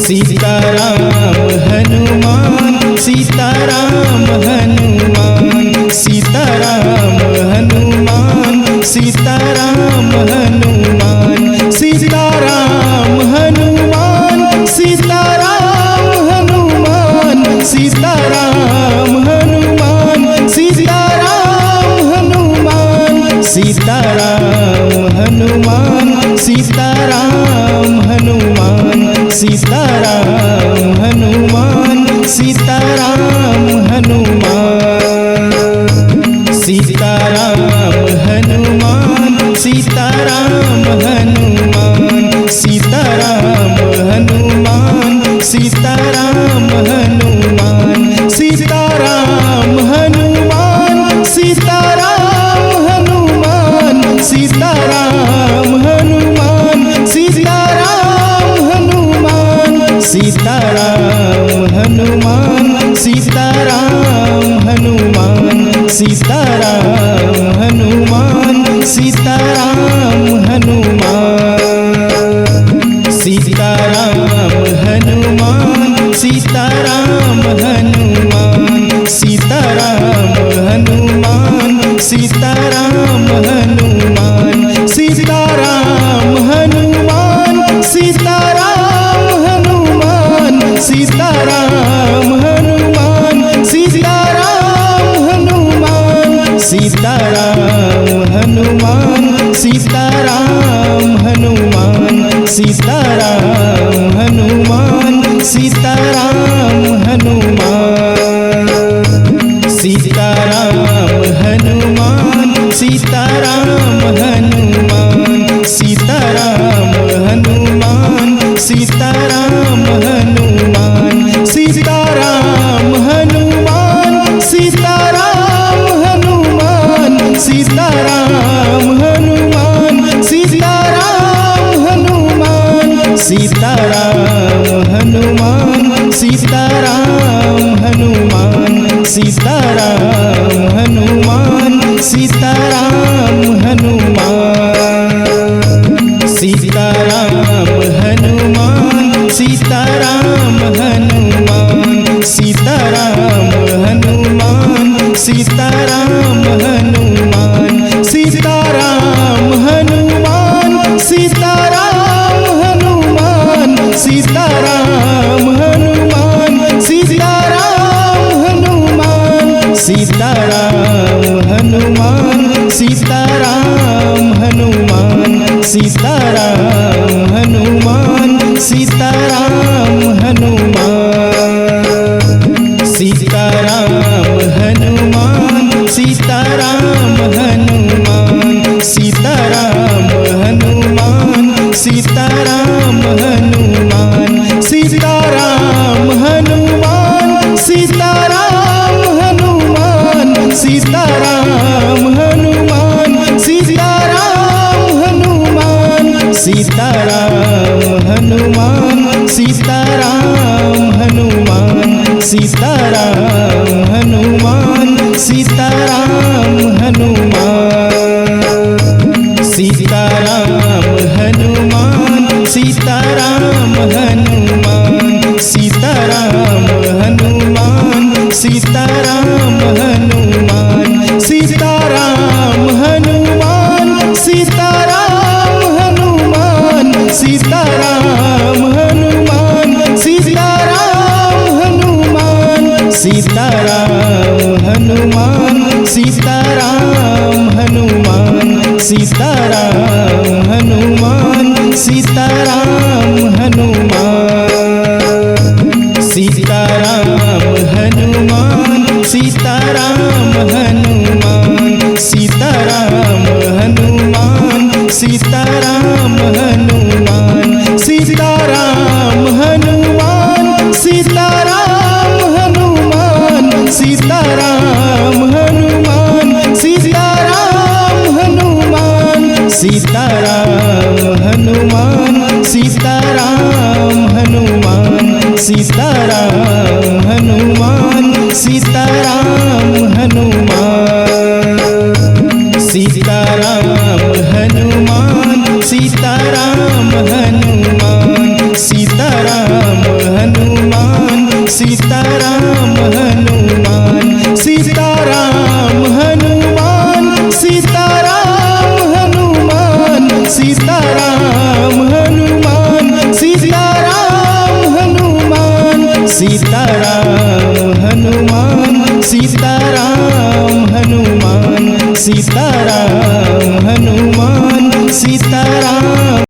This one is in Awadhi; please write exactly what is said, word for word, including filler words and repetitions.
सीताराम हनुमान, सीताराम हनुमान, सीताराम हनुमान, सीताराम हनुमान, सीताराम हनुमान, सीताराम हनुमान, सीताराम हनुमान, सीताराम हनुमान, सीताराम हनुमान, सीताराम हनुमान, सीताराम हनुमान, सीताराम हनुमान। सीताराम हनुमान, सीताराम हनुमान, सीताराम हनुमान, सीताराम हनुमान, सीताराम हनुमान, सीताराम हनुमान, सीताराम हनुमान, सीताराम हनुमान, सीताराम हनुमान, सीताराम हनुमान, सीताराम हनुमान, सीताराम हनुमान। सीताराम हनुमान, सीताराम हनुमान, सीताराम हनुमान, सीताराम हनुमान, सीताराम हनुमान, सीताराम हनुमान, सीताराम हनुमान, सीताराम हनुमान, सीताराम हनुमान, सीताराम हनुमान, सीताराम हनुमान, सीताराम हनुमान। सीताराम हनुमान, सीताराम हनुमान, सीताराम हनुमान, सीताराम हनुमान, सीताराम हनुमान, सीताराम हनुमान, सीताराम हनुमान, सीताराम हनुमान, सीताराम हनुमान, सीताराम हनुमान, सीताराम हनुमान, सीताराम हनुमान। सीताराम हनुमान, सीताराम हनुमान, सीताराम हनुमान, सीताराम हनुमान, सीताराम हनुमान, सीताराम हनुमान, सीताराम हनुमान, सीताराम हनुमान, सीताराम हनुमान, सीताराम हनुमान, सीताराम हनुमान, सीताराम हनुमान। सीताराम हनुमान, सीताराम हनुमान, सीताराम हनुमान, सीताराम हनुमान, सीताराम हनुमान, सीताराम हनुमान, सीताराम हनुमान, सीताराम हनुमान, सीताराम हनुमान, सीताराम हनुमान, सीताराम हनुमान, सीताराम हनुमान। सीताराम हनुमान, सीताराम हनुमान, सीताराम हनुमान, सीताराम हनुमान, सीताराम हनुमान, सीताराम हनुमान, सीताराम हनुमान, सीताराम हनुमान, सीताराम हनुमान, सीताराम हनुमान, सीताराम हनुमान, सीताराम हनुमान। सीताराम हनुमान, सीताराम हनुमान, सीताराम हनुमान, सीताराम हनुमान, सीताराम हनुमान, सीताराम हनुमान, सीताराम हनुमान, सीताराम हनुमान, सीताराम हनुमान, सीताराम हनुमान, सीताराम हनुमान, सीताराम हनुमान। सीताराम हनुमान, सीताराम हनुमान, सीताराम राम हनुमान, सीताराम हनुमान, सीताराम हनुमान, सीताराम हनुमान, सीताराम हनुमान, सीताराम हनुमान, सीताराम हनुमान, सीताराम हनुमान, सीताराम